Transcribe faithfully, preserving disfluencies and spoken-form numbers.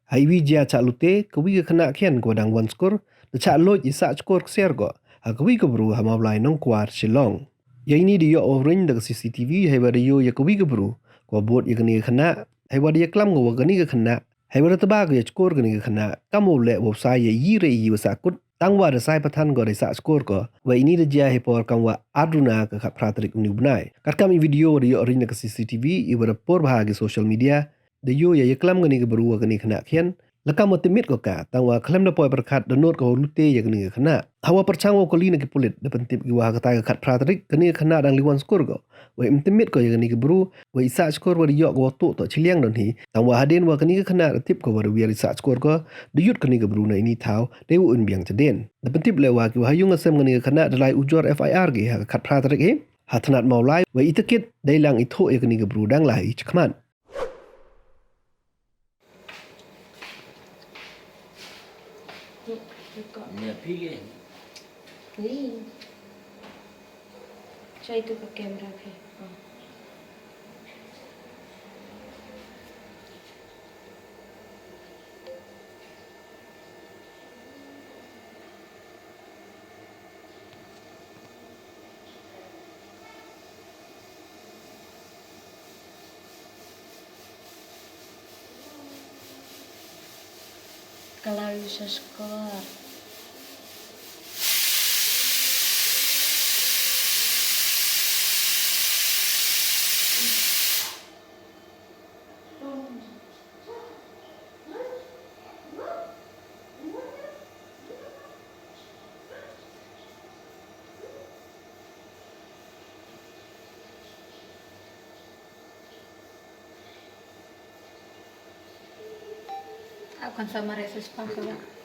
Ha iwi jia chah lute, kawi ka khynnah khian kawa dang wan skur da chah loit i sah chkor ksiar ko ha kawi ka bru ha Mawlai Nongkwar, Shillong. Ya ini da yoh wow riñ da ka C C T V heiwa da yoo ya kawi ka bru kawa bood ya kani ka khynnah, heiwa da yaklam ko wa kani ka khynnah, heiwa da tba ko ya chkor kani ka khynnah, kam wow leh wow sai ya i re i wa sahkut, tangwa da sai pathan ko da i sah chkor ko. Wa ini da jia heipor kamwa ar duna ka khatphra tarik uni u bnai. Katkam i video wa da yoh riñ da ka C C T V iwa da por bha ki social media, da yoo ya yaklam kani ka bru wa kani ka khynnah khian, la kam wa tipmit ko ka, tangwa khlem da poi pyrkhat da nood ko wow lute ya kani ka khynnah. Hawa pyrchang wow kylli na ki pulit, da pyntip ki wa ha katai ka khatphra tarik kani ka khynnah dang li wan skur ko. Wei ym tipmit ko ya kani ka bru, wei i sah chkor wa da yoh ko wa toh toh chiliang don hi. Tangwa hadien wa kani ka khynnah da tip ko wa da wiar i sah chkor ko, da yut kani ka bru na ini i thaw deiwa un biang chadien. Da pyntip leh wa kiwa ha yung ha sem kani ka khynnah da lai ujor F I R ki ha ka khatphra tarik hi ha thanat Mawlai, wei i takit deilang i thoh ya kani ka bru dang lai i chakhmat. Mia phi ke? Ni. Chai tu ka camera phi. Kalau sa skor. Akan sama reses pangsa.